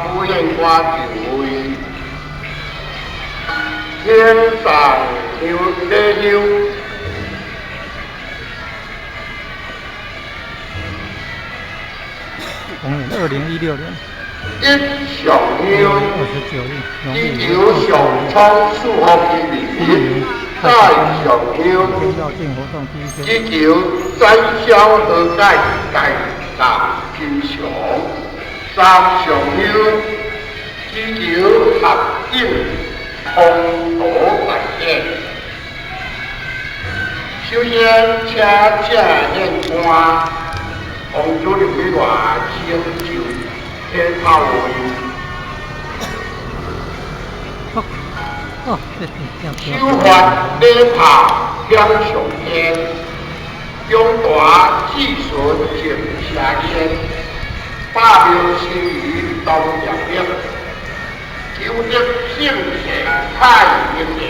副献官就位，天上香礼香。公元2016年一上香， 29日，农祈历求上苍赐福于民，再上香，绕境活动第一天，祈求展销和解，大大吉祥。三上香，祈求合境宏图大展。首先，请正献官王主任委员成就天炮位。哦，这是手法礼炮响上天，中大子孙静邪烟，百庙心仪东业力，求得盛世太平年。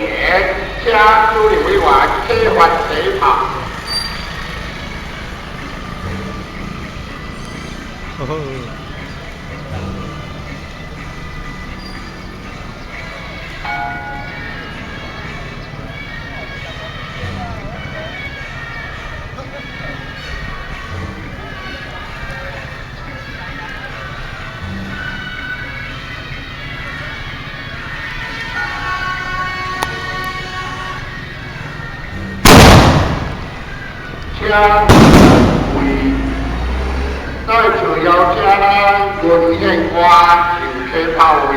请主任委员启发礼炮。哦吼。请为在座邀请咱军宪官就启炮位。